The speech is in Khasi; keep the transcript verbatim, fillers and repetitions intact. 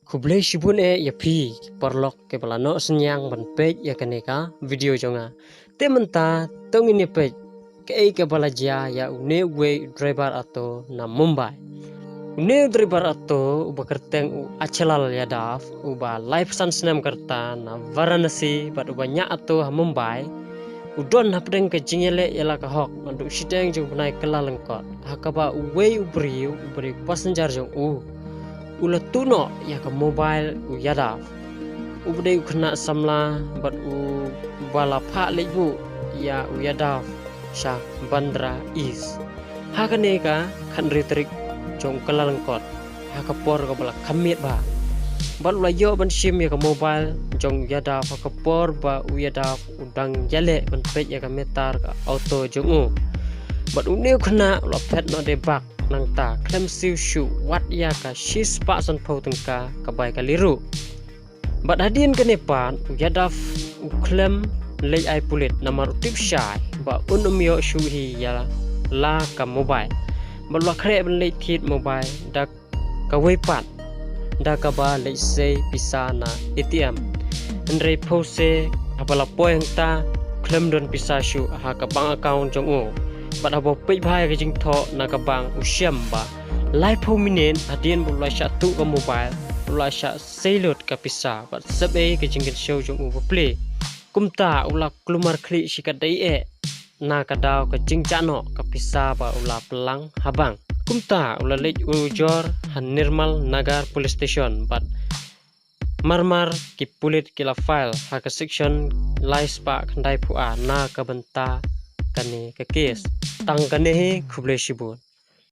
Khublei shibun eh ïa phi paralok kiba la noh synñiang ban peit ïa kane ka video jong nga. Te mynta to ngin ïa peit kaei kaba la jia ïa une uwei u driver auto na Mumbai. Une u driver auto uba kyrteng u Achalal Yadav, uba laiphew san snem ka rta, na Varanasi, bad uba ñiah auto ha Mumbai, u don hapdeng ka jingïaleh ïa la ka hok naduh shiteng jong u bnai Kyllalyngkot, ha kaba uwei u briew uba dei u passenger jong u u la tuh noh ïa ka mobile u Yadav, uba dei u khynnah samla bad uba la phah leit buh ïa u Yadav sha Bandra East. Ha kane ka khathynriew tarik jong u Kyllalyngkot, ha ka por kaba la kham miet bha, bad u la ïoh ban shim ïa ka mobile jong u Yadav ha ka por ba u Yadav u dang ïaleh ban peit ïa ka meter ka auto jong u. Bad une u khynnah u la phet noh de bak nangta khlem siew shuh wat ïa ka shispah sanphew tyngka ka bai kali ruh. Bad hadien kane pat u Yadav u khlem leit ai pulit namar u tip shai ba un ym ïoh shuh hi ïa la ka mobile. Bad u la khreh ban leit thied mobile da kawei pat, da kaba leit sei pisa na A T M. Hynrei phewse haba la poi hangta, khlem don pisa shuh ha ka bank account jong u. Bad haba peit bha ïa ka jingthoh na ka bank, u shem ba laiphew minit hadien ba u la shah tuh ka mobile, u la shah sei lut ka pisa bad sep ei ka jingkynshew jong u ba plie. Kumta u la kulmar khlieh shikatdei eh na ka daw ka jingjah noh ka pisa ba u la pynlang ha bank. Kumta u la leit ujor ha Nirmal Nagar Police Station bad marmar ki pulit ki la file ha ka section laispah khyndaiphew ar na ka bynta kane ka case. Tang kane hi, khublei shibun.